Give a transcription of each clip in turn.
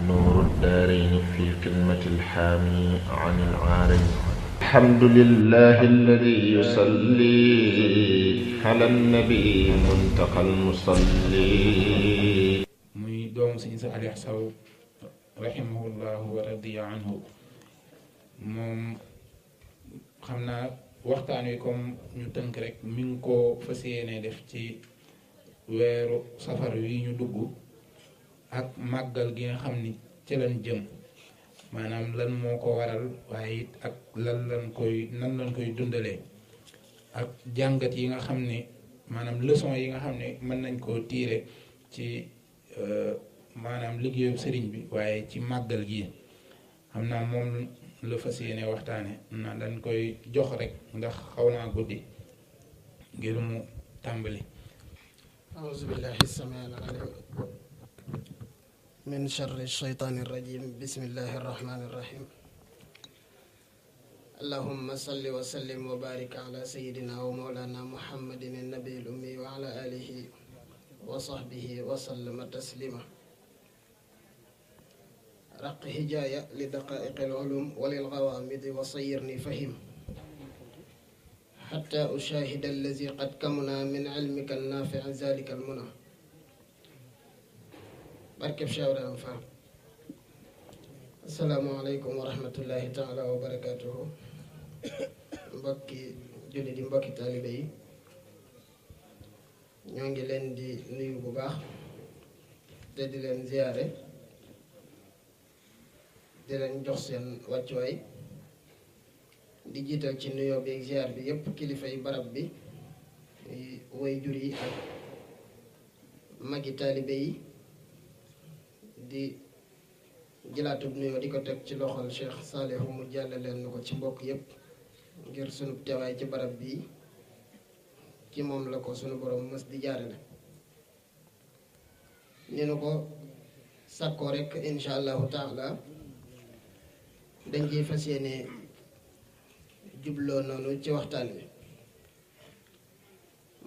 نور الدارين في كلمة الحامي عن العارم. الحمد لله الذي يصلي على النبي المنتقى المصلي. muy doomu Sëñ Saalix Saw rahimahullahu wa radiya anhu. moom xam naa waxtaan wi comme ñu tënk rek mi ngi ko fas yéene def ci weeru safar wi ñu dugg ak màggal gi nga xam ni ci lañ jëm, maanaam lan moo ko waral, waaye it ak nan lañ koy dundalee, ak jàngat yi nga xam ne maanaam leçon yi nga xam ne mën nañ koo tiire ci maanaam liggéeyu sëriñ bi, waaye ci màggal gi xam naa moom la fas yéene waxtaane na dañ koy jox rek ndax xaw naa guddi ngir mu tàmbali. أعوذ بالله السميع العليم من شر الشيطان الرجيم بسم الله الرحمن الرحيم اللهم صل وسلم وبارك على سيدنا ومولانا محمد النبي الأمي وعلى آله وصحبه وسلم تسليما رق هجاية لدقائق العلوم وللغوامض وصيرني فهم حتى أشاهد الذي قد كمنا من علمك النافع ذلك المنى بركب شاور الأنفال. السلام عليكم ورحمة الله تعالى وبركاته. mbokki jullit yi, mbokki taalibe yi, ñoo ngi leen di nuyu bu baax te di leen ziyaare, di leen jox seen wàccuwaay, di jiital ci nuyoo bi ak ziyaar bi yépp kilifa yi barab bi, way jur yi ak magi taalibe yi, di jëlaatub nuyoo di ko teg ci loxol Cheikh Saalihu mu jàllaleen na ko ci mbokk yépp ngir sunu teewaay ci barab bi ci moom la ko sunu borom mës di jaarale. ni nu ko sàkkoo rekk insha allahu taala dañ ciy fas yéene jubloo noonu ci waxtaan wi,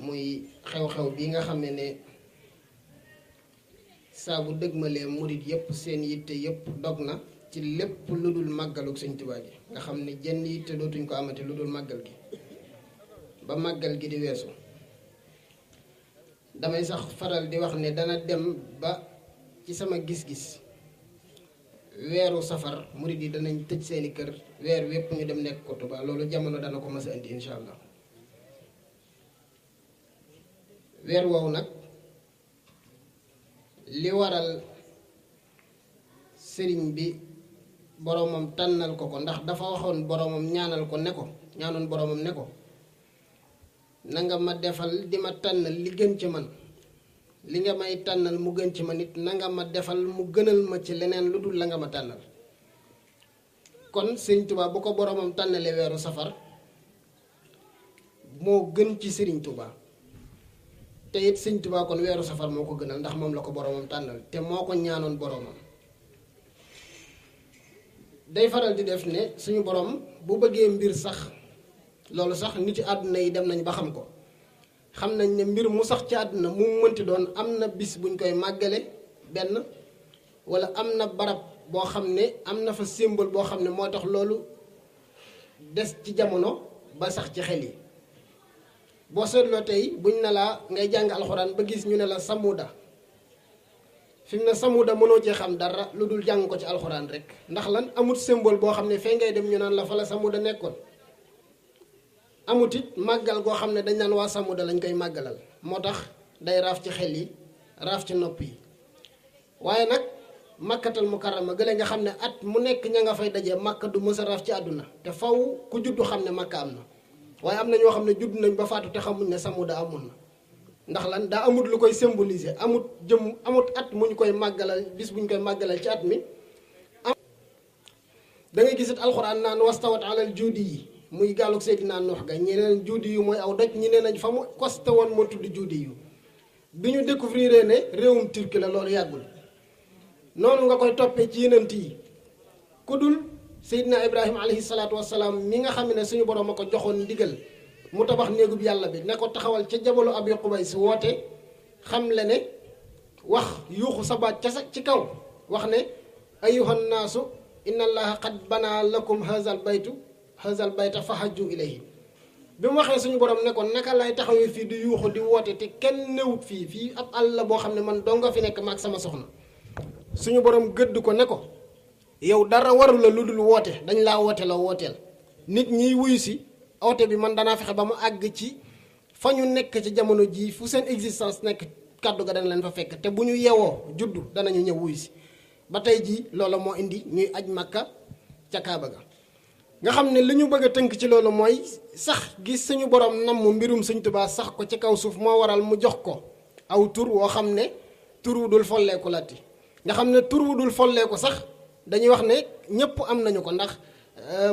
muy xew-xew bi nga xam ne saa bu dëgmalee murit yépp seen yitte yépp dog na ci lépp lu dul màggaluk Sëñ Tuubaa gi, nga xam ne jenn yitte dootuñ ko amati lu dul màggal gi ba màggal gi di weesu. damay sax faral di wax ne dana dem ba ci sama gis-gis weeru safar murit yi danañ tëj seeni kër weer wépp ñu dem nekk ko Tuubaa. loolu jamono dana ko mës a indi insha allah. weer woowu nag li waral sëriñ bi boromam tànnal ko ko, ndax dafa waxoon boromam ñaanoon boromam ne ko na nga ma defal di ma tànnal li gën ci man, li nga may tànnal mu gën ci man it na nga ma defal mu gënal ma ci leneen lu dul la nga ma tànnal. kon sëriñ Tuubaa bu ko boromam tànnalee weeru safar moo gën ci sëriñ Tuubaa, te it sëriñ Tuubaa kon weeru safar moo ko gënal ndax moom la ko boromam tànnal te moo ko ñaanoon boromam. day faral di def ne suñu borom bu bëggee mbir sax, loolu sax nit ci àdduna yi dem nañ ba xam ko, xam nañ ne mbir mu sax ci àdduna mu mënti doon am na bis buñ koy màggale benn, wala am na barab boo xam ne am na fa symbole boo xam ne moo tax loolu des ci jamono ba sax ci xel yi. boo seetloo tey buñ ne laa ngay jàng alxuraan ba gis ñu ne la samuda, fi mu ne samuda mënoo cee xam dara lu dul jàng ko ci alxuraan rek, ndax lan amut symbole boo xam ne fee ngay dem ñu naan la fa la samuda nekkoon. amut it màggal goo xam ne dañ naan waa samuda lañ koy màggalal, moo tax day raaf ci xel yi raaf ci nopp yi. waaye nag makkatal mukarrama gële nga xam ne at mu nekk ña nga fay dajee makka du mës a raaf ci àdduna, te faw ku juddu xam ne makka am na. waaye am na ñoo xam ne judd nañ ba faatu te xamuñ ne samuda amoon na, ndax lan daa amut lu koy symboliser, amut at mu ñu koy màggalal, bis bu ñu koy màggalal ci at mi. da ngay gisit alxuraan naan wastawat alal juudi yi, muy gaalug Seydina Nuux ga, ñeneen juudi yu mooy aw doj, ñi nee nañ fa mu costé woon moo tudd juudi yu. bi ñu découvrir ne réewum Turquie la, loolu yàggul. noonu nga koy toppee ci yenent yi ku dul Seydina Ibrahima alayhi salaatu wassalaam mi nga xam ne suñu borom a ko joxoon ndigal mu tabax néegub yàlla bi ne ko taxawal ca jabalu Abi Qubays woote xam le ne wax yuuxu sabaat ca ci kaw wax ne ayyuhan naasu inna allaha qad bana lakum hazal bayta fa hajju ilayhi. bi mu waxee suñu borom ne ko naka lay taxawee fii di yuuxu di woote te kenn newut fii ab àll la boo xam ne man doo nga fi nekk maag sama soxna. suñu borom gëdd ko ne ko yow dara waru la lu dul woote, dañ laa woote la wooteel nit ñiy wuyu si oote bi man danaa fexe ba mu àgg ci fa ñu nekk ci jamono jii fu seen existence nekk kàddu ga dana leen fa fekk te bu ñu yewoo juddu danañu ñëw wuyu si. ba tey jii loola moo indi ñuy aj Makka ca Kaaba ga nga xam ne li ñu bëgg a tënk ci loolu mooy sax gis suñu borom nam mu mbirum Sëñ Tuubaa sax ko ci kaw suuf moo waral mu jox ko aw tur woo xam ne tur wu dul folleeku latti nga xam ne tur wu dul folleeku sax dañuy wax ne ñëpp am nañu ko ndax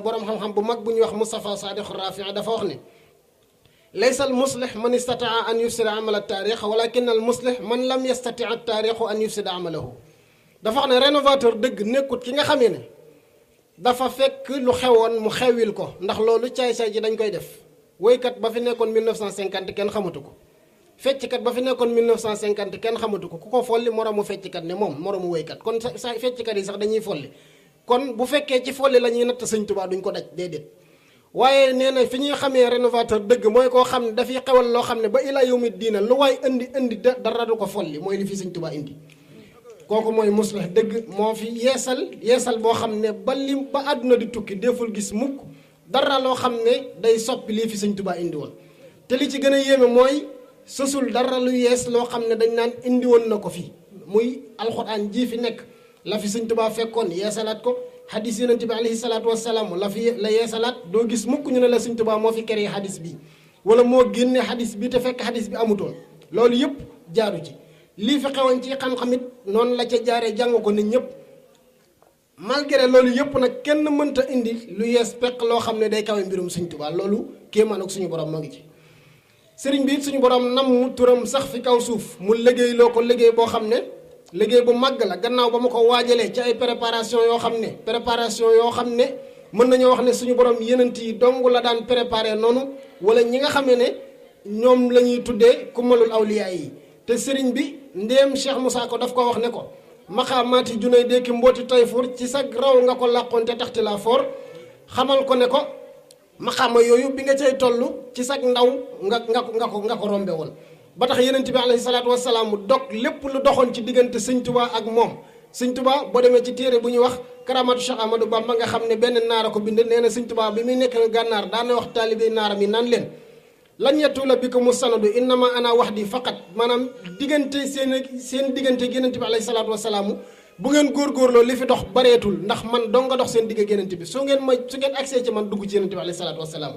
borom xam-xam bu mag bu ñuy wax Moustapha Sadiq Rafi dafa wax ne laysa al muslih man istataa an yufsida amala taarix walakin al muslih man lam yastati taarixu an yufsida amalahu. dafa wax ne rénovateur dëgg nekkut ki nga xamee ne dafa fekk lu xewoon mu xewil ko ndax loolu caay-caay ji dañ koy def. woykat ba fi nekkoon 1950 kenn xamatu ko fecckat ba fi nekkoon 1950 kenn xamatu ko ku ko folli moromu fecckat ne moom moromu woykat kon sa fecckat yi sax dañuy folli kon bu fekkee ci folli la ñuy natt Sëñ Tuubaa duñ ko daj déedéet. waaye nee na fi ñuy xamee rénovateur dëgg mooy koo xam ne dafay xewal loo xam ne ba ilaa yawmi diina lu waay indi dara du ko folli mooy li fi Sëñ Tuubaa indi. kooku mooy muslih dëgg moo fi yeesal boo xam ne ba àdduna di tukki deful gis mukk dara loo xam ne day soppi lii fi Sëñ Tuubaa indi woon. te li ci gën a yéeme mooy sësul dara lu yees loo xam ne dañ naan indi woon na ko fi muy alxuraan ji fi nekk la fi Sëñ Tuubaa fekkoon yeesalaat ko. xadis yonent bi alayhi salaatu wasalaam la yeesalaat doo gis mukk ñu ne la Sëñ Tuubaa moo fi créé xadis bi wala moo génne xadis bi te fekk xadis bi amutoon loolu yëpp jaaru ci. lii fi xewoon ci xam-xamit noonu la ca jaaree jàng ko nit ñëpp malgré loolu yëpp nag kenn mënta indi lu yees pekk loo xam ne day kawe mbirum Sëñ Tuubaa loolu kéemaan ak suñu borom moo ngi ci. sëriñ bi it suñu borom nam mu turam sax fi kaw suuf mu liggéey loo ko liggéey boo xam ne liggéey bu màgg la gannaaw ba ma ko waajalee ci ay préparation yoo xam ne mën nañoo wax ne suñu borom yenent yi dong la daan préparé noonu wala ñi nga xamee ne ñoom la ñuy tuddee kumalul awliyaa yi. te sëriñ bi ndéem Cheikh Moussa ko daf ko wax ne ko maxaamaati junay déeki mbooti tayfur ci sag raw nga ko làqoon te taxti la foor xamal ko ne ko maxaama yooyu bi nga cay toll ci sag ndaw nga ko rombe woon. ba tax yenent bi alayhi salaatu wasalaam mu dog lépp lu doxoon ci diggante Sëñ Tuubaa ak moom. Sëñ Tuubaa boo demee ci téere bu ñuy wax karamatu Cheikh Amadou Bamba nga xam ne benn naara ko bind nee na Sëñ Tuubaa bi muy nekk gànnaar daana wax taalibe naaram yi naan leen lan yatula bi ko mu sanadu innama ana wax di faqat maanaam diggante seen diggante yenent bi alayhi salaatu wasalaam bu ngeen góorgóorloo li fi dox bareetul ndax man dong nga dox seen digg yenent bi su ngeen accès ci man dugg ci yenent bi alayhi salaatu wasalaam.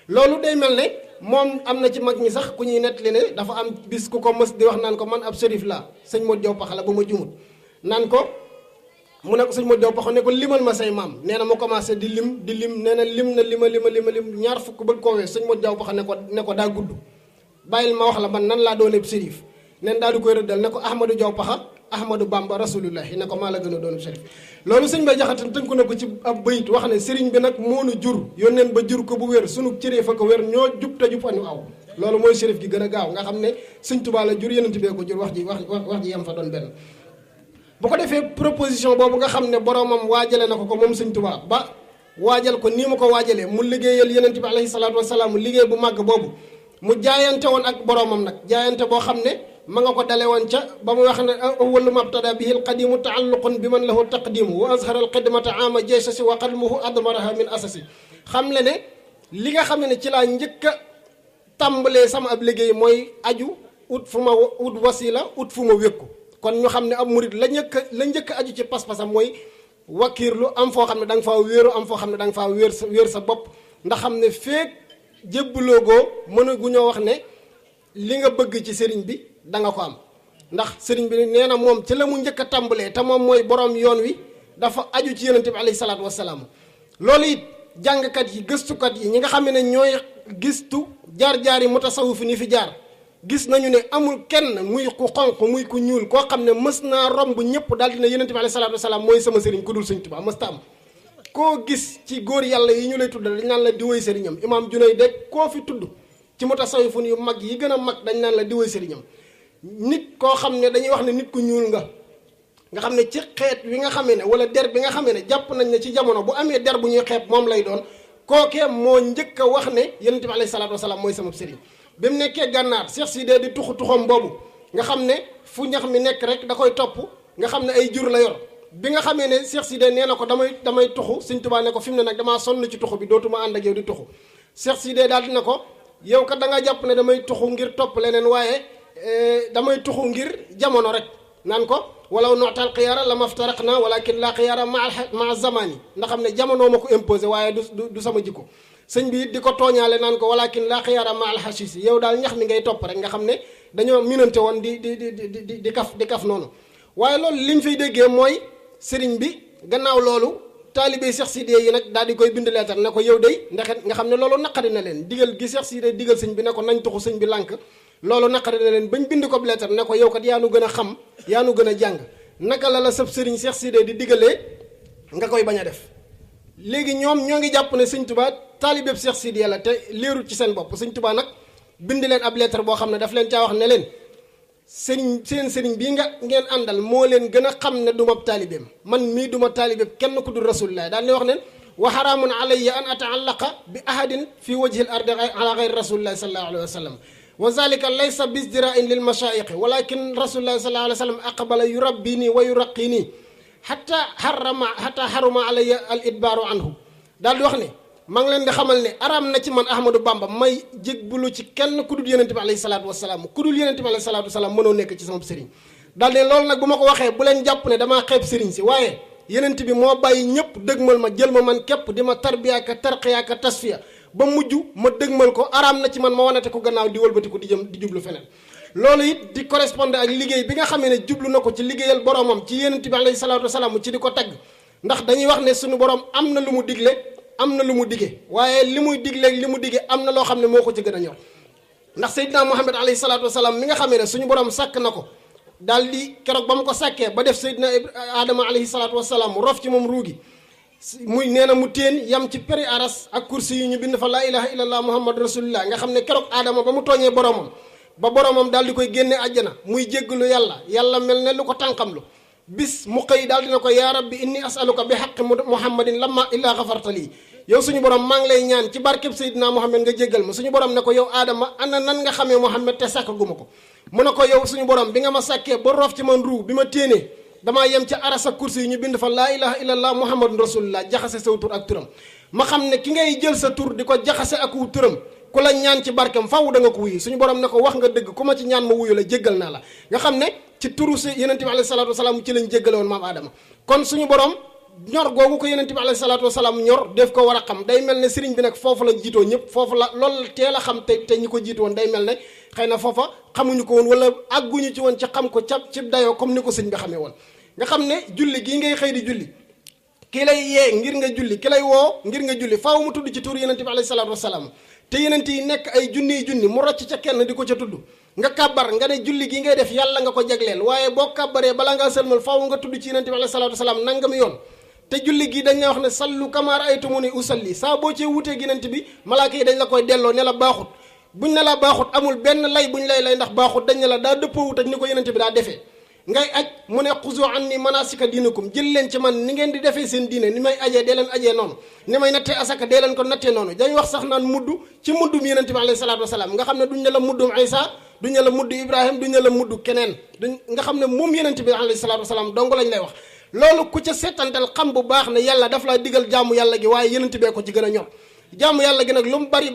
loolu day mel ne moom am na ci mag ñi sax ku ñuy nettali ne dafa am bis ku ko mës di wax naan ko man ab sërif laa sëñ Modou Diaw Paxa la ba ma jumut naan ko mu ne ko sëñ Modou Diaw Paxa ne ko limal ma say maam nee na ma commencé di lim nee na lim ñaar fukk bëgg koo wees sëñ Modou Diaw Paxa ne ko daa gudd bàyyil ma wax la man nan laa doonee sërif neen daal di koy rëddal ne ko Ahmadou Diaw Paxa Ahmadou Bamba rasulullahi ne ko maa la gën a doon sërif loolu sëñ Bay Jaxate tënku na ko ci ab bayit wax ne sëriñ bi nag moonu jur yónneen ba jur ko bu wér sunu cëree fa ko wér ñoo jub te jub anu aw loolu mooy sërif gi gën a gaaw nga xam ne Sëñ Tuubaa la jur yenent bee ko jur wax ji yam fa doon benn. bu ko defee proposition boobu nga xam ne boromam waajale na ko moom Sëñ Tuubaa ba waajal ko nii mu ko waajalee mu liggéeyal yenent bi alayhi salaatu wasalaam liggéey bu màgg boobu mu jaayante woon ak boromam nag jaayante boo xam ne ma nga ko dale woon ca ba mu wax ne awwalu mabtada bihi alqadimu taalluqun bi man lahu taqdimu wa azhara alxidmata ama jeysasi wa qadmuhu admaraha min asasi xam le ne li nga xam ne ci laa njëkk a tàmbalee sama ab liggéey mooy aju ut fu ma ut wasila ut fu ma wékku kon ñu xam ne ab murit la njëkk aju ci pas-pasam mooy wakiirlu am foo xam ne da nga faa wéeru am foo xam ne da nga faa wéer sa bopp ndax xam ne feek jébbaloogoo mën a gu ñoo wax ne li nga bëgg ci sëriñ bi da nga ko am ndax sëriñ bi nee na moom ci la mu njëkk a tàmbalee te moom mooy borom yoon wi dafa aju ci yonent bi alayhi salaatu wasalaam loolu it jàngkat yi gëstukat yi ñi nga xam ne ñooy gistu jaar-jaar yi mutasawuf ni fi jaar gis nañu ne amul kenn muy ku xonq muy ku ñuul koo xam ne mës naa romb ñëpp daal dina yonent bi alayhi salaatu wasalaam mooy sama sëriñ ku dul Sëñ Tuubaa mës ta am koo gis ci góor yàlla yi ñu lay tudd dañ naan la di woy sëriñam imaam Junay de koo fi tudd ci mutasawifun yu mag yi gën a mag dañ naan la di woy sëriñam nit koo xam ne dañuy wax ne nit ku ñuul nga nga xam ne ci xeet wi nga xamee ne wala der bi nga xamee ne jàpp nañ ne ci jamono bu amee der bu ñuy xeeb moom lay doon kookee moo njëkk a wax ne yonent bi alayhi salaatu wasalaam mooy sama sëriñ bi mu nekkee gànnaar Cheikh Sidé di tuxam boobu nga xam ne fu ñax mi nekk rek da koy topp nga xam ne ay jur la yor bi nga xamee ne Cheikh Sidé nee na ko damay tuxu Sëñ Tuubaa ne ko fi mu ne nag damaa sonn ci tuxu bi dootuma ànd ak yow di tuxu Cheikh Sidé daal dina ko yow kat da nga jàpp ne damay tuxu ngir topp leneen waaye damay tuxu ngir jamono rek naan ko walaw notal xiyaara la maftaraq na walakin la xiyaara maa zamani ndax xam ne jamono ma ko imposé waaye du sama jikko sëñ bi di ko tooñaale naan ko walakin la xiyaara ma alxasis yow daal ñax mi ngay topp rek nga xam ne dañoo minante woon di kaf noonu waaye loolu liñ fay déggee mooy sëriñ bi gannaaw loolu taalibe Cheikh Sidé yi nag daal di koy bind leetar ne ko yow day ndax nga xam ne loolu naqari na leen digal gi Cheikh Sidé digal sëñ bi ne ko nañ tuxu sëñ bi lànk loolu naqari na leen bañ bind ko leetar ne ko yow kat yaa nu gën a xam yaa nu gën a jàng naka la sab sëriñ Cheikh Sidé di digalee nga koy bañ a def léegi ñoom ñoo ngi jàpp ne sëñ Tuubaa taalibeeb Cheikh Sidé la te leerul ci seen bopp sëñ Tuubaa nag bind leen ab leetar boo xam ne daf leen caa wax ne leen seen sëriñ bii ngeen àndal moo leen gën a xam ne du ma taalibeem man mii du ma taalibeem kenn ku dul rasulullah daal di wax ne wa xaraamun alayya an ataallaqa bi ahadin fi wajhi al ardi ala gayri rasulillahi sallallahu alayhi wa sallam wa zalika laysa bisdira'in lil mashaayixi walakin rasulullahi sallallahu alayhi wa sallam aqbala yurabbini wa yuraqini xata xaruma alayya al idbaaru anhu daal di wax ne maa ngi leen di xamal ne araam na ci man Ahmadou Bamba may jégbulu ci kenn ku dul yonente bi alayhi salaatu wasalaam ku dul yonente bi alayhi salaatu wasalaam mënoo nekk ci sama sëriñ daal ne loolu nag bu ma ko waxee bu leen jàpp ne damaa xeeb sëriñ si waaye yonente bi moo bàyyi ñëpp dëgmal ma jël ma man képp di ma tarbiyaaka tarqiyaaka tasfiya ba mujj ma dëgmal ko araam na ci man ma wanate ko gannaaw di wëlbatiku di jublu feneen loolu it di correspondre ak liggéey bi nga xamee ne jublu na ko ci liggéeyal boromam ci yonente bi alayhi salaatu wasalaam ci di ko tagg ndax dañuy wax ne suñu borom am na lu mu digle am na lu mu digee waaye li muy digleeg li mu digee am na loo xam ne moo ko ci gën a ñor ndax Seydina Muhammad alayhi salaatu wasalaam mi nga xamee ne suñu borom sàkk na ko daal di keroog ba mu ko sàkkee ba def Seydina Adama alayhi salaatu wasalaam mu rof ci moom ruugi muy nee na mu téen yam ci péri aras ak kursi yi ñu bind fa laa ilaha illallah muhammadu rasulullah nga xam ne keroog Adama ba mu tooñee boromam ba boromam daal di koy génne àjjana muy jéggalu yàlla mel ne lu ko tànqamlu bis mu xëy daal dina ko yaa rabbi inni asaluka bi xaqi muhammadin lamma illaa xafarta lii yow suñu borom maa ngi lay ñaan ci barkeb Seydina Muhammad nga jéggal ma suñu borom ne ko yow Adama ana nan nga xamee Muhammad te sàkk guma ko mu ne ko yow suñu borom bi nga ma sàkkee ba roof ci man ruu bi ma téenee damaa yem ca arasa kursi yi ñu bind fa laa ilaha illallah muhammadun rasulullah jaxase saw tur ak turam ma xam ne ki ngay jël sa tur di ko jaxase ak wu turam ku la ñaan ci barkem faaw da nga ko wuyu suñu borom ne ko wax nga dëgg ku ma ci ñaan ma wuyu la jéggal naa la nga xam ne ci turu si yonente bi alayhi salaatu wasalaam ci lañ jéggale woon maam Adama kon suñu borom ñor googu ko yonente bi alayhi salaatu wasalaam ñor def ko war a xam day mel ne sëriñ bi nag foofu la jiitoo ñëpp foofu la loolu teel a xam te ñi ko jiitu woon day mel ne xëy na foofa xamuñu ko woon wala àgguñu ci woon ci xam ko ca ci dayoo comme ni ko sëñ bi xamee woon nga xam ne julli gii ngay xëy di julli ki lay yee ngir nga julli ki lay woo ngir nga julli faaw mu tudd ci tur yonente bi alayhi salaatu wasalaam te yonente yi nekk ay junni mu rocc ca kenn di ko ca tudd nga kàbbar nga ne julli gi ngay def yàlla nga ko jagleel waaye boo kàbbaree balaa ngaa sëlmal faaw nga tudd ci yonente bi alayhi salaatu wasalaam nangam yoon te julli gi dañ la wax ne sallu kama ra'aytumuni usalli saa boo cee wutee yonente bi malaaka yi dañ la koy delloo ne la baaxut buñ ne la baaxut amul benn lay buñ lay ndax baaxut dañ ne la daa dëppoowut ak ni ko yonente bi daa defee ngay aj mu ne xuzu anni manasika diinakum jël leen ci man ni ngeen di defee seen diine ni may ajee dee leen ajee noonu ni may nattee asaka dee leen ko nattee noonu dañ wax sax naan mudd ci muddum yonente bi alayhi salaatu wasalaam nga xam ne duñ ne la muddum Isa duñ ne la mudd Ibrahim duñ ne la mudd keneen duñ nga xam ne moom yonente bi alayhi salaatu wasalaam dong lañ lay wax loolu ku ca seetantal xam bu baax ne yàlla daf laa digal jaamu yàlla gi waaye yonente bee ko ci gën a ñor jaamu yàlla gi nag lu mu bari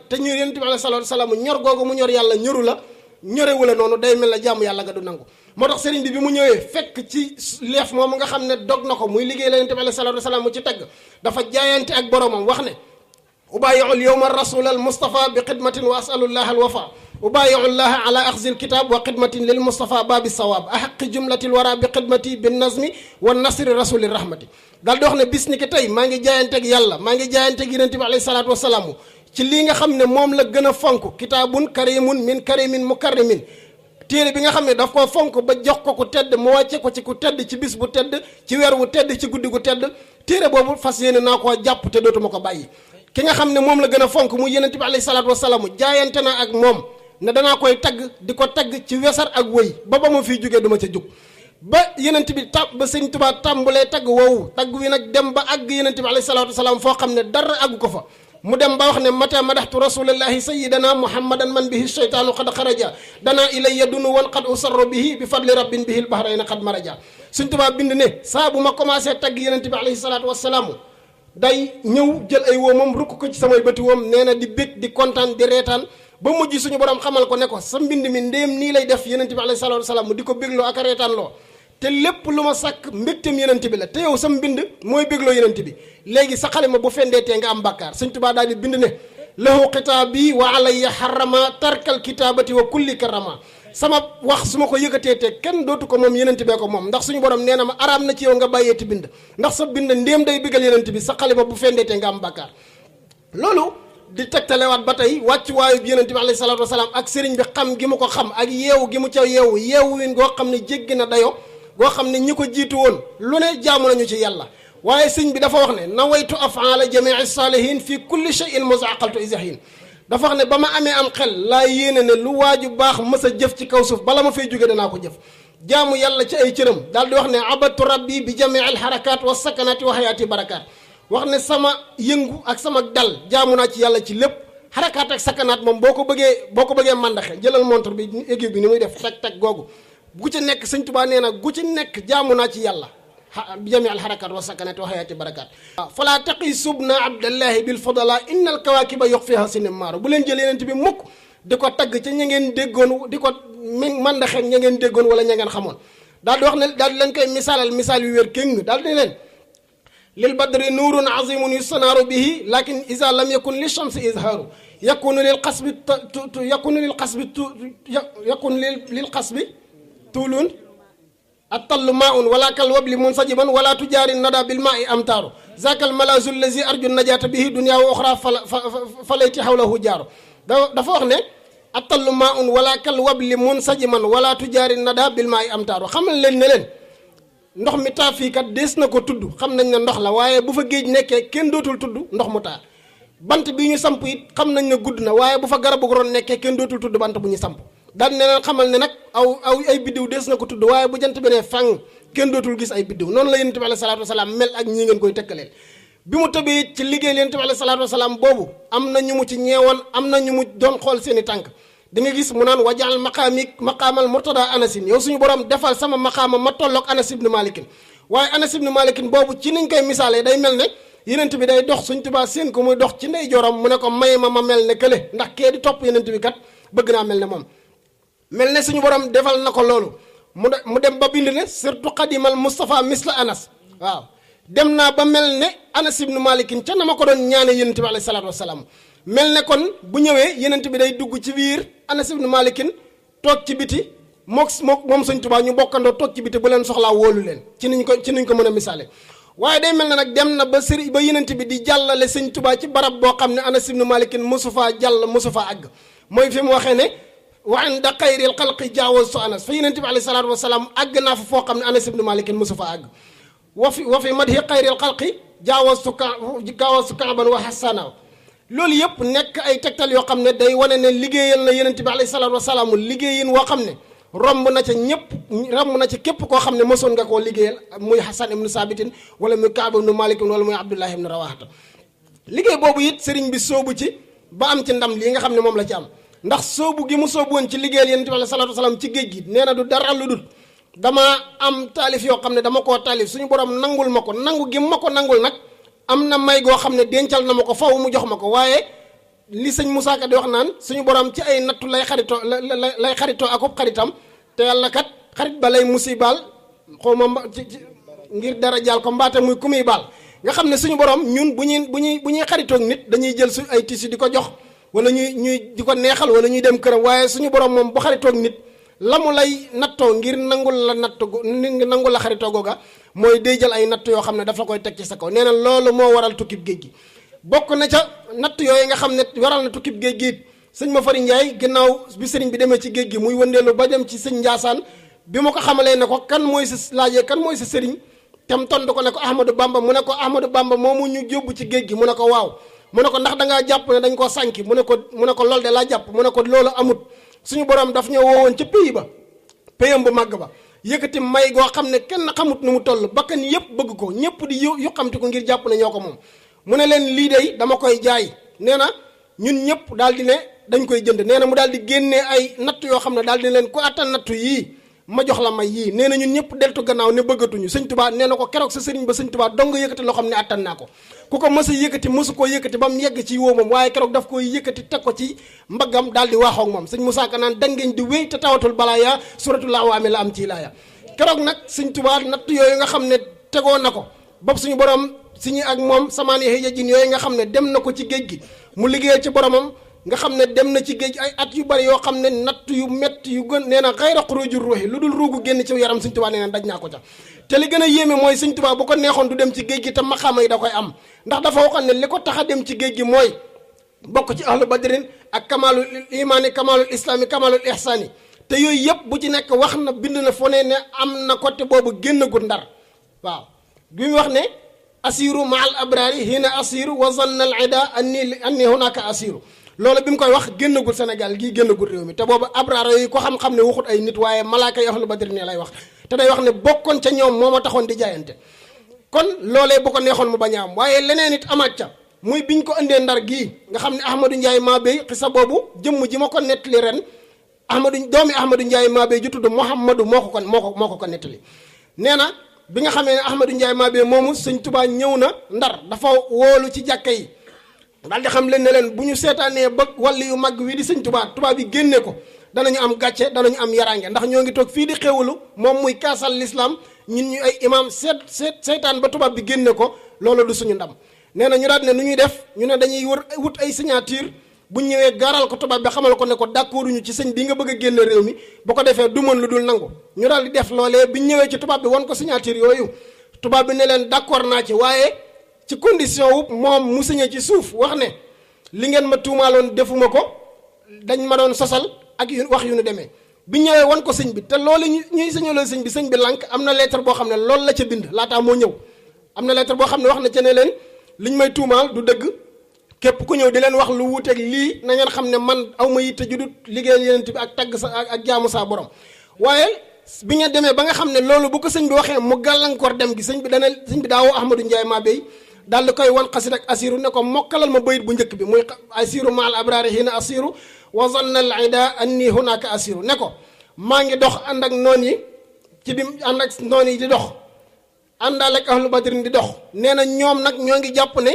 te ñu yonente bi alayhi salaatu wasalaam ñor googu mu ñor yàlla ñoru la ñorewu la noonu day mel ne jaamu yàlla nga du nangu moo tax sëriñ bi mu ñëwee fekk ci leef moom nga xam ne dog na ko muy liggéey la yonente bi alayhi salaatu wasalaam mu ci tagg dafa jaayante ak boromam wax ne ubaayi'ul yawma rasul al mustafa bi xidmatin wa asalullah al wafa ubaayi'u llaha ala axzi al kitab wa xidmatin lil mustafa babi sawab ahaqi jumlatil wara bi xidmati bin nazmi wa nasri rasuli rahmati daal di wax ne bis ni ki tey maa ngi jaayante ak yàlla maa ngi jaayante ak yonente bi alayhi salaatu wasalaam ci lii nga xam ne moom la gën a fonk kitaabun karimun min karimin mukarrimin téere bi nga xam ne daf koo fonk ba jox ko ku tedd mu wàcce ko ci ku tedd ci bis bu tedd ci weer wu tedd ci guddi gu tedd téere boobu fas yéene naa koo jàpp te dootuma ko bàyyi ki nga xam ne moom la gën a fonk mu yonent bi alayhi salaatu wasalaam jaayante na ak moom ne danaa koy tagg di ko tagg ci wesar ak wëy ba ma fiy jógee duma ca jug ba yenent bi ba sëñ Tuubaa tàmbulee tagg woowu tagg wi nag dem ba àgg yenent bi alayhi salaatu wasalaam foo xam ne dara àggu ko fa mu dem ba wax ne mata madaxtu rasulallahi sayidana muhammadan man bihi sheytaanu qad xaraja dana ilayya dunu wan qad usarro bihi bi fadli rabbin bihi l bahrayna qad maraja sëñ Tuubaa bind ne saa bu ma commencé tagg yenent bi alayhi salaatu wasalaam day ñëw jël ay woomam rukk ko ci samay bëti woom nee na di bég di kontaan di reetaan ba mujj suñu borom xamal ko ne ko sa mbind mi ndéem nii lay def yenent bi alayhi salaatu wasalaam mu di ko bégloo ak a reetaan loo te lépp lu ma sàkk mbégteem yenent bi la te yow sa mbind mooy bégloo yenent bi léegi sa xalima bu fendeetee nga am bàkkaar sëñ Tuubaa daal di bind ne lahu kitaabi wa alayya harrama tarkal kitaabati wa kulli karama sama wax su ma ko yëkkatee te kenn dootu ko moom yenent bee ko moom ndax suñu borom nee na ma araam na ci yow nga bàyyeeti bind ndax sa bind ndéem day bégal yenent bi sa xalima bu fendeetee nga am bàkkaar loolu di tegtalewaat ba tey wàcc waayu bi yenent bi alayhi salaatu wasalaam ak sëriñ bi xam gi mu ko xam ak yeewu gi mu ca yeewu win goo xam ne jéggi na dayo goo xam ne ñi ko jiitu woon lu ne jaamu nañu ci yàlla waaye sëñ bi dafa wax ne nawaytu afaala jamii saalihin fi kulli shay'in musaqaltu isahin dafa wax ne ba ma amee am xel laa yéene ne lu waaju baax mës a jëf ci kaw suuf bala ma fay jóge danaa ko jëf jaamu yàlla ci ay cëram daal di wax ne abadtu rabbi bi jamii al harakat wa sakanati wa hayaati barakat wax ne sama yëngu ak sama dal jaamu naa ci yàlla ci lépp xarakaat ak sakanaat moom boo ko bëggee màndaxe jëlal montre bi aiguille bi ni muy def teg googu gu ci nekk sëñ Tuubaa nee na gu ci nekk jaamu naa ci yàlla bi jami al xarakaat wa sakanaat wa hayaati barakaat fala taqi subna abdallahi bil fadala inna al kawakiba yox fiha sinemaaro bu leen jël yenent bi mukk di ko tagg ca ña ngeen déggoon di ko màndaxe ña ngeen déggoon wala ña ngeen xamoon daal di wax ne daal di leen koy misaalal misaal yu wér kéng daal di leen lil badri nuurun azimun yustanaaru bihi lakin isa lam yakun li shamsi izhaaru yakunu lil qasbi tuulun attallu maun wala kal wabli munsajiban wala tujaari nada bil maai amtaaru zakal malazu allazi arju najata bihi dunya wa oxra falayti hawlahu jaaru dafa wax ne attallu maun wala kal wabli munsajiman wala tujaari nada bil maai amtaaru xamal leen ne leen ndox mi taa fii kat dees na ko tudd xam nañ ne ndox la waaye bu fa géej nekkee kenn dootul tudd ndox mu taa bant bi ñu samp it xam nañ ne gudd na waaye bu fa garabu ron nekkee kenn dootul tudd bant bu ñu samp daan ne leen xamal ne nag ay biddiw dees na ko tudd waaye bu jant bi ne fang kenn dootul gis ay biddiw noonu la yonent bi alayhi salaatu wasalaam mel ak ñii ngeen koy tëkkaleel bi mu tëbee ci liggéey yonent bi alayhi salaatu wasalaam boobu am na ñu mu ci ñeewoon am na ñu mu doon xool seen i tànk di nga gis mu naan wajaal maqaamal murtada anasin yow suñu borom defal sama maqaama ma tolloog anas ibnu malikin waaye anas ibnu malikin boobu ci niñ koy misaalee day mel ne yenent bi day dox suñ Tuubaa seen ko muy dox ci ndey jorom mu ne ko may ma mel ne kële ndax kee di topp yenent bi kat bëgg naa mel ne moom mel ne suñu borom defal na ko loolu mu dem ba bind ne surtout xadimal Moustapha misla anas waaw dem naa ba mel ne anas ibnu malikin ca na ma ko doon ñaane yenent bi alayhi salaatu wasalaam mel ne kon bu ñëwee yenent bi day dugg ci biir anas ibnu malikin toog ci biti moom sëñ Tuubaa ñu bokkandoo toog ci biti bu leen soxlaa wóolu leen ci niñ ko mën a misaale waaye day mel ne nag dem na ba sëriñ ba yenent bi di jàllale sëñ Tuubaa ci barab boo xam ne anas ibnu malikin mosu faa jàll mosu faa àgg mooy fi mu waxee ne wa inda xayril xalqi jaawastu anas fa yenent bi alayhi salaatu wasalaam àgg naa fa foo xam ne anas ibnu malikin mosu faa àgg wa fi madhi xayril xalqi jaawastu kaaban wa hasana loolu yëpp nekk ay tegtal yoo xam ne day wane ne liggéeyal na yenent bi alayhi salaatu wasalaam liggéeyin woo xam ne romb na ca képp koo xam ne mosoon nga koo liggéeyal muy Hasan ibnu Sabitin wala muy Kaab ibnu Malik wala muy Abdullah ibnu Rawahata liggéey boobu it sëriñ bi soobu ci ba am ci ndam lii nga xam ne moom la ci am ndax soobu gi mu soobu woon ci liggéeyal yenent bi alayhi salaatu wasalaam ci géej gi nee na du dara lu dul dama am taalif yoo xam ne dama koo taalif suñu borom nangul ma ko nangu gi ma ko nangul nag am na may goo xam ne dencal na ma ko faw mu jox ma ko waaye li sëñ Moussa Ka di wax naan suñu borom ci ay nattu lay xaritoo akub xaritam te yàlla kat xarit ba lay musibaal xaw ma ngir dara jaal ko mbaate muy ku muy baal nga xam ne suñu borom ñun bu ñuy xaritoog nit dañuy jël su ay tissu di ko jox wala ñuy di ko neexal wala ñuy dem këram waaye suñu borom moom bu xaritoog nit la mu lay nattoo ngir nangul la xaritoo googa mooy day jël ay natt yoo xam ne dafa koy teg ci sa kaw nee na loolu moo waral tukkib géej gi bokk na ca natt yooyu nga xam ne waral na tukkib géej gi sëñ ma fari Njaay ginnaaw bi sëriñ bi demee ci géej gi muy wëndeelu ba dem ci sëñ Njaasaan bi ma ko xamalee ne ko kan mooy sa sëriñ tam tontu ko ne ko Ahmadou Bamba mu ne ko Ahmadou Bamba moomu ñu yóbbu ci géej gi mu ne ko waaw mu ne ko ndax dangaa jàpp ne dañ koo sànki mu ne ko loolu de laa jàpp mu ne ko loolu amut suñu borom daf ñoo woowoon ca pays ba payam bu màgg ba yëkkati may goo xam ne kenn xamut nu mu toll bakkan yëpp bëgg ko ñëpp di yu xamti ko ngir jàpp ne ñoo ko moom mu ne leen lii day dama koy jaay nee na ñun ñëpp daal di ne dañ koy jënd nee na mu daal di génnee ay natt yoo xam ne daal di leen ku attan nattu yii ma jox la may yii nee na ñun ñëpp deltu gannaaw ne bëggatuñu sëñ Tuubaa nee na ko keroog sa sëriñ ba sëñ Tuubaa dong yëkkati loo xam ne attan naa ko ku ko mës a yëkkati mësu koo yëkkati ba mu yegg ci wóomam waaye keroog daf koy yëkkati teg ko ci mbaggam daal di waaxoog moom sëñ Musaa Ka naan dangeñ di wéy te tawatul balaa yaa suratul awaami la am ci laaya keroog nag sëñ Tuubaa natt yooyu nga xam ne tegoo na ko bopp suñu borom suñu ak moom samaan yi xëy jin yooyu nga xam ne dem na ko ci géej gi mu liggéey ci boromam nga xam ne dem na ci géej ay at yu bari yoo xam ne natt yu métti yu gën nee na xayra xurujur ruuxi lu dul ruugu génn ci yaram sëñ Tuubaa nee na daj naa ko ca te li gën a yéeme mooy sëñ Tuubaa bu ko neexoon du dem ci géej gi te maxaama yi da koy am ndax dafa waxoon ne li ko tax a dem ci géej gi mooy bokk ci ahlu badrin ak kamalul imaani kamalul islaami kamalul ihsaani te yooyu yëpp bu ci nekk wax na bind na fo ne ne am na côté boobu génnagul Ndar waaw bi mu wax ne asiru ma al abrari hina asiru wa zanna al ida anni hunaka asiru loolu bi mu koy wax génnagul Sénégal gii génnagul réew mi te boobu abraar yooyu ko xam-xam ne waxut ay nit waaye malaaka yi ahlu badri ne lay wax te day wax ne bokkoon ca ñoom moo ma taxoon di jaayante kon loolee bu ko neexoon mu bañ a am waaye leneen it amaat ca muy biñ ko indee Ndar gii nga xam ne Ahmadou Ndiaye Mabéy xisa boobu jëmm ji ma ko nettali ren doomi Ahmadou Ndiaye Mabéy ju tudd Mouhamadou moo ko nettali nee na bi nga xamee ne Ahmadou Ndiaye Mabéy moomu sëñ Tuubaa ñëw na Ndar dafa woolu ci jàkka yi daal di xam leen ne leen bu ñu seetaanee ba wàlli yu mag wi di sëñ Tuubaa bi génne ko danañu am gàcce danañu am yarange ndax ñoo ngi toog fii di xéwalu moom muy kaasal l'islam ñun ñu ay imam seetaan ba tubaab bi génne ko loolu du suñu ndam nee na ñu daal ne nu ñuy def ñu ne dañuy wut ay signature bu ñëwee gaaral ko tubaab bi xamal ko ne ko d'accorduñu ci sëñ bi nga bëgg a génne réew mi bu ko defee du mën lu dul nangu ñu daal di def loolee bi ñëwee ci tubaab bi won ko signature yooyu tubaab bi ne leen d'accord naa ci waaye ci condition wu moom mu signé ci suuf wax ne li ngeen ma tuumaaloon defuma ko dañ ma doon sosal ak yu wax yu nu demee bi ñëwee wan ko sëñ bi te loolu ñuy signaloo sëñ bi lànk am na lettre boo xam ne loolu la ca bind laataa moo ñëw am na lettre boo xam ne wax na ca ne leen liñ may tuumaal du dëgg képp ku ñëw di leen wax lu wuuteeg lii na ngeen xam ne man aw ma yitte judut liggéeyal yeneen bi ak tagg sa ak jaamu saa borom waaye bi ngeen demee ba nga xam ne loolu bu ko sëñ bi waxee mu gàllankoor dem gi sëñ bi daawoo Ahmadou Ndiaye Mabéy daal di koy wan xasid ak asiru ne ko mokkalal ma bayit bu njëkk bi muy asiru ma al abrari hina asiru wa zanna al ida anni hunaka asiru ne ko maa ngi dox ànd ak noon yi ci bi ànd ak noon yi di dox àndaal ak ahlu badrin di dox nee na ñoom nag ñoo ngi jàpp ne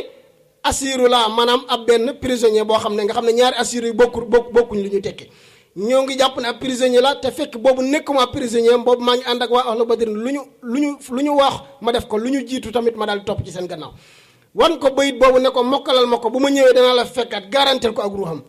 asiru laa maanaam ab benn prisonnier boo xam ne nga xam ne ñaari asiru yi bokkuñ li ñu tekki ñoo ngi jàpp ne ab prisonnier la te fekk boobu nekkuma prisonnier boobu maa ngi ànd ak waa ahlu badrin lu ñu wax ma def ko lu ñu jiitu tamit ma daal di topp ci seen gannaaw wan ko bayit boobu ne ko mokkalal ma ko bu ma ñëwee danaa la fekkaat garantel ko ak ruuxam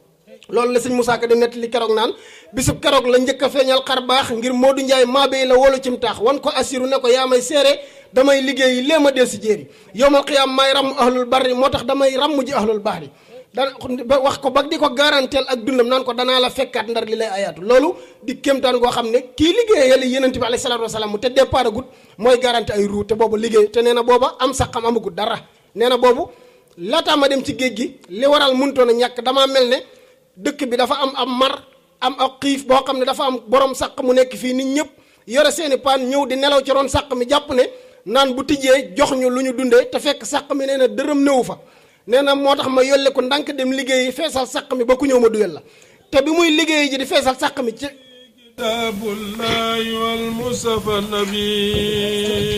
loolu la sëñ Musaa Ka di nettali keroog naan bisub keroog la njëkk a feeñal xar baax ngir Modou Ndiaye Mabéy la wolu cim taax wan ko asiru ne ko yaa may seere damay liggéey léem a del si jéeri yowmal xiyaam may ramm ahlul barri moo tax damay ramm ji ahlul bahri da wax ko ba di ko garanteel ak dundam naan ko danaa la fekkaat Ndar li lay ayaatu loolu di kéemtaan goo xam ne kii liggéeyal yenent bi alayhi salaatu wasalaam mu te départ agut mooy garanti ay ruu te boobu liggéey te nee na booba am saxam amagut dara nee na boobu laataa ma dem ci géej gi li waral mënutoon a ñàkk damaa mel ne dëkk bi dafa am mar am ak xiif boo xam ne dafa am borom sàq mu nekk fii nit ñëpp yore seeni paan ñëw di nelaw ci ron sàq mi jàpp ne naan bu tijjee jox ñu lu ñu dundee te fekk sàq mi nee na dërëm néewu fa nee na moo tax ma yolle ko ndànk dem liggéeyi feesal sàq mi ba ku ñëw ma duyal la te bi muy liggéeyi ji di feesal sàq mi ci kitaabullahi wal mustafa nabi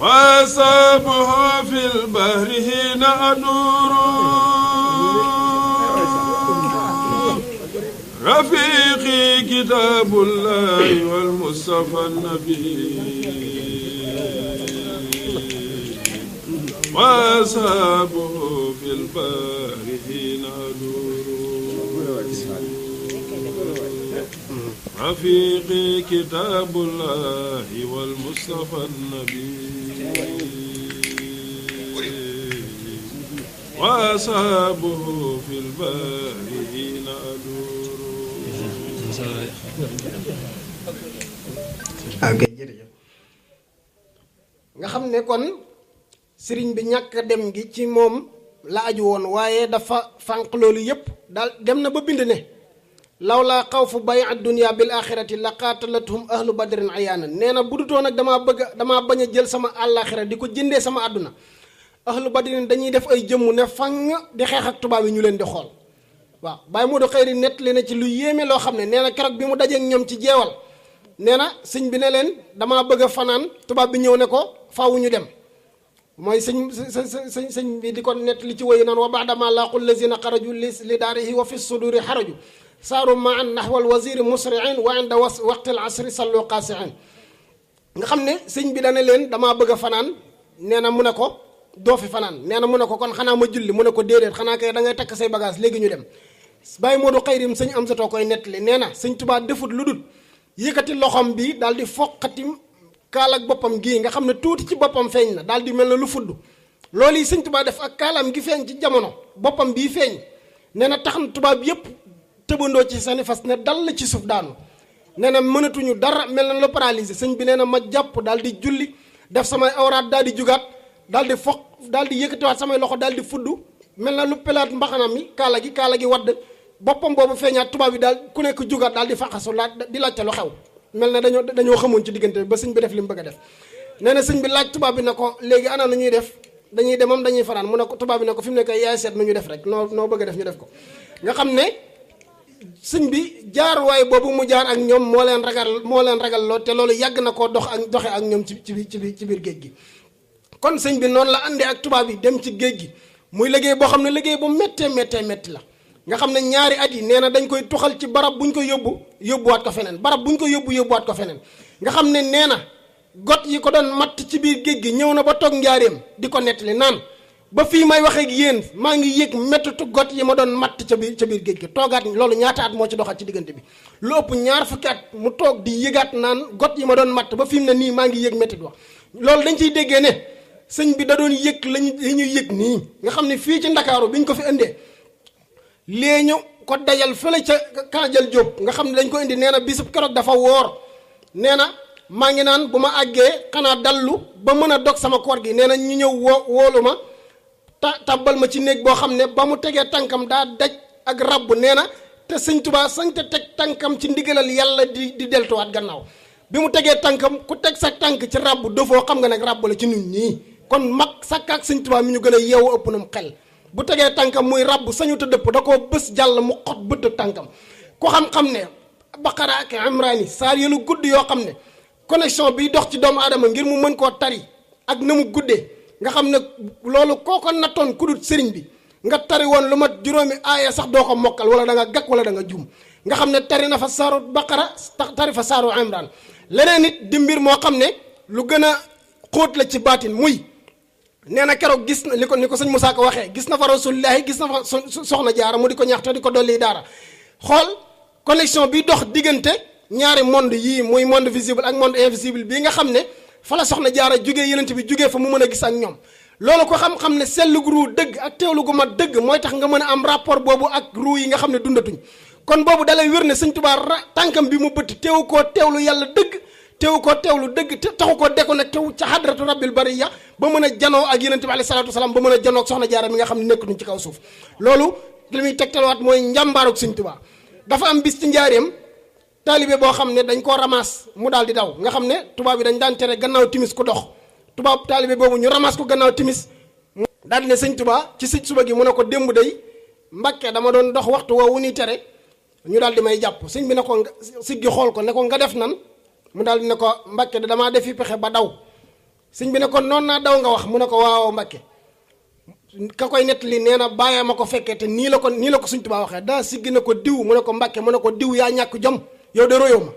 wa sabuha fil bahri hina aduru rafiqi kitaabullahi wal mustafa nabi wa sabuhu fil bahri hina aduru rafiqi kitaabullahi wal mustafa nabi وأصحابه في البحر نادور. ok jërëjëf nga xam ne kon sëriñ bi ñàkk dem gi ci moom la aju woon waaye dafa fànq loolu yépp daal dem na ba bind ne lawlaa xawfu bay ad dunia bil axirati la qaatalathum ahlu badrin ayaana nee na bu dutoon nag damaa bañ a jël sama àllaaxira di ko jëndee sama àdduna ahlu badrin dañuy def ay jëmm ne fang di xeex ak tubaab yi ñu leen di xool waaw Baye Modou Khayri nett li na ci lu yéeme loo xam ne nee na keroog bi mu dajeek ñoom ci jeewal nee na sëñ bi ne leen damaa bëgg a fanaan tubaab bi ñëw ne ko faaw ñu dem mooy sëñ bi di ko nett li ci woyu noonu wa baadama laqu lazina xaraju li daarihi wa fi suduri xaraju saaru ma an naxwal wasiri musriin wa inda waqtil asri sallu qaasiin nga xam ne sëñ bi dana leen damaa bëgg a fanaan nee na mu ne ko doo fi fanaan nee na mu ne ko kon xanaa ma julli mu ne ko déedéet xanaa kay da ngay takk say bagage léegi ñu dem Baye Modou Khayri sëñ am satoo koy nettali nee na sëñ Tuubaa defut lu dul yëkkati loxom bi daal di foqati kaal ak boppam gii nga xam ne tuuti ci boppam feeñ na daal di mel na lu fudd loolu yi sëñ Tuubaa def ak kaalam gi feeñ ci jamono boppam bii feeñ nee na tax na tubaab yépp tëbandoo ci sani fas ne dal ci suuf daanu nee na mënatuñu dara mel na la paralysé sëñ bi nee na ma jàpp daal di julli def samay awraat daal di jugaat daal di foq daal di yëkkatiwaat samay loxo daal di fudd mel na lu pelaat mbaxanam mi kaala gi wadd boppam boobu feeñaat tubaab bi daal ku nekk jugaat daal di faxasu di laajte lu xew mel na dañoo xamoon ci diggante bi ba sëñ bi def li mu bëgg a def nee na sëñ bi laaj tubaab bi ne ko léegi ana nu ñuy def dañuy demam dañuy fanaan mu ne ko tubaab bi ne ko fi mu nekk yaay seet nu ñu def rek noo bëgg a def ñu def ko nga xam ne sëñ bi jaar waaye boobu mu jaar ak ñoom moo leen ragal loo te loolu yàgg na koo doxe ak ñoom ci biir géej gi kon sëñ bi noonu la àndee ak tubaab yi dem ci géej gi muy liggéey boo xam ne liggéey bu méttee métti la nga xam ne ñaari at yi nee na dañ koy tuxal ci barab buñ ko yóbbuwaat ko feneen barab buñ ko yóbbuwaat ko feneen nga xam ne nee na got yi ko doon matt ci biir géej gi ñëw na ba toog njaareem di ko nettali naan ba fii may waxee ak yéen maa ngi yëg méttitu got yi ma doon matt ca biir géej gi toogaat loolu ñaata at moo ci doxat ci diggante bi lu ëpp ñaar fukki at mu toog di yëgaat naan got yi ma doon matt ba fi mu ne nii maa ngi yëg méttit wax loolu dañ ciy déggee ne sëñ bi da doon yëg li ñuy yëg nii nga xam ne fii ci Ndakaaru bi ñu ko fi indee lee ñu ko dajal fële ca Kaajal Jóob nga xam ne dañ ko indi nee na bisub keroog dafa woor nee na maa ngi naan bu ma àggee xanaa dallu ba mën a dog sama koor gi nee na ñu ñëw woolu ma tabbal ma ci néeg boo xam ne ba mu tegee tànkam daa daj ak rabb nee na te sëñ Tuubaa sañ te teg tànkam ci ndigalal yàlla di deltuwaat gannaaw bi mu tegee tànkam ku teg sa tànk ci rabb dofoo xam nga nag rabb la ci ñun ñii kon mag sàkkaak sëñ Tuubaa mi ñu gën a yeewu ëpp nam xel bu tegee tànkam muy rabb sañu te dëpp da koo bës jàll mu xot bëtt tànkam ku xam-xam ne Baqara ak Imraani saar yëlu gudd yoo xam ne connexion biy dox ci doomu aadama ngir mu mën koo tari ak na mu guddee nga xam ne loolu kooko nattoon ku dul sëriñ bi nga tari woon lu mat juróomi aaya sax doo ko mokkal wala da nga gàkk wala da nga juum nga xam ne tari na fa saaru Baqara tari fa saaru Imraan leneen it di mbir moo xam ne lu gën a xóot la ci baatin muy nee na keroog gis na ni ko sëñ Moussa ko waxee gis na fa Rasulullaahi gis na fa soxna Jaara mu di ko ñaxte di ko dolli daara xool connexion bi dox diggante ñaari monde yii muy monde visible ak monde invisible bii nga xam ne fa la soxna Jaara jugee yenent bi jugee fa mu mën a gis ak ñoom loolu ko xam-xam ne sellu gu ruu dëgg ak teewlu gu mat dëgg mooy tax nga mën a am rapport boobu ak ruu yi nga xam ne dundatuñ kon boobu dalay wér ne sëñ Tuubaa tànkam bi mu bëtt teewu koo teewlu yàlla dëgg teewu koo teewlu dëgg taxu koo déconnecté wu ca hadratu rabbil bariya ba mën a janoo ak yenent bi alayhi salaatu wasalaam ba mën a janoo ak soxna Jaara mi nga xam ne nekkatuñ ci kaw suuf loolu li muy tegtalwaat mooy njàmbaaruk sëñ Tuubaa dafa am bis ci njaareem taalibe boo xam ne dañ koo ramasse mu daal di daw nga xam ne tubaab bi dañ daan tere gannaaw timis ku dox tubaab taalibe boobu ñu ramasse ko gannaaw timis daal di ne sëñ Tuubaa ci sëñ suba gi mu ne ko démb day Mbàkke dama doon dox waxtu woowu ni tere ñu daal di may jàpp sëñ bi ne ko siggi xool ko ne ko nga def nan mu daal di ne ko Mbàkke de damaa defi pexe ba daw sëñ bi ne ko noonu naa daw nga wax mu ne ko waaw Mbàkke ka koy nettali nee na bàyyee ma ko fekkee te nii la ko sëñ Tuubaa waxee daa siggi ne ko diw mu ne ko Mbàkke mu ne ko diw yaa ñàkk jom yow de royoo ma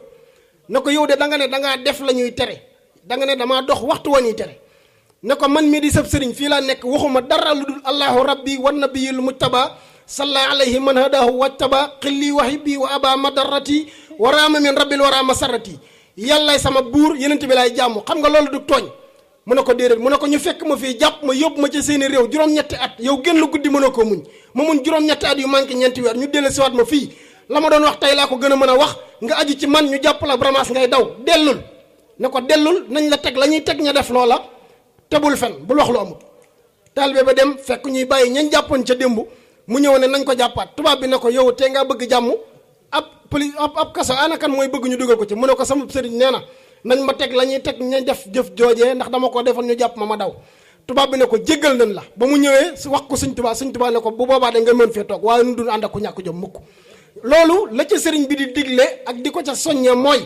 ne ko yow de da nga ne dangaa def la ñuy tere da nga ne damaa dox waxtu wa ñuy tere ne ko man mii di sab sëriñ fii laa nekk waxuma dara lu dul allahu rabbi wa nabiyul mujtaba salla alayhi man hadahu wajtaba xilli wa hibbi wa aba madarrati wa raama min rabbil wara masarrati yàllaay sama buur yenent bi laay jàmm xam nga loolu du tooñ mu ne ko déedéet mu ne ko ñu fekk ma fii jàpp ma yóbbu ma ci seeni réew juróom-ñetti at yow génn lu guddi mënoo koo muñ ma muñ juróom-ñetti at yu manqué ñeenti weer ñu dellu siwaat ma fii la ma doon wax tey laa ko gën a mën a wax nga aju ci man ñu jàpp la bramaas ngay daw dellul ne ko dellul nañ la teg la ñuy teg ña def loola te bul fen bul wax lu amul taalibe ba dem fekk ñuy bàyyi ñañ jàppoon ca démb mu ñëw ne nañ ko jàppaat tubaab bi ne ko yow tee ngaa bëgg jàmm ab kaso ana kan mooy bëgg ñu dugal ko ci mu ne ko sama sëriñ nee na nañ ma teg la ñuy teg ña def jëf joojee ndax dama ko defoon ñu jàpp ma daw. tubaab bi ne ko jéggal nañ la ba mu ñëwee wax ko Sëñ Tuubaa ne ko bu boobaa da nga mën fee toog waaye nu dul ànd ak ku ñàkk jom mukk. loolu la ca sëriñ bi di digle ak di ko ca soññee mooy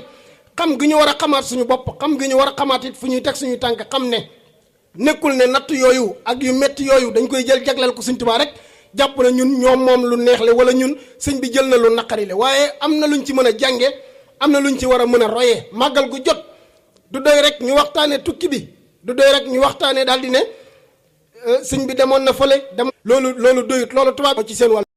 xam gi ñu war a xamaat suñu bopp xam gi ñu war a xamaat it fu ñuy teg suñuy tànk xam ne nekkul ne natt yooyu ak yu metti yooyu dañ koy jël jagleel ko Sëñ Tuubaa rek jàpp na ñun ñoom moom lu neex le wala ñun sëñ bi jël na lu naqari le waaye am na luñ ci mën a jànge am na luñ ci war a mën a royee màggal gu jot du doy rek ñu waxtaane tukki bi du doy rek ñu waxtaane daal di ne sëñ bi demoon na fële dem loolu doyut loolu tubaab ci seen wàll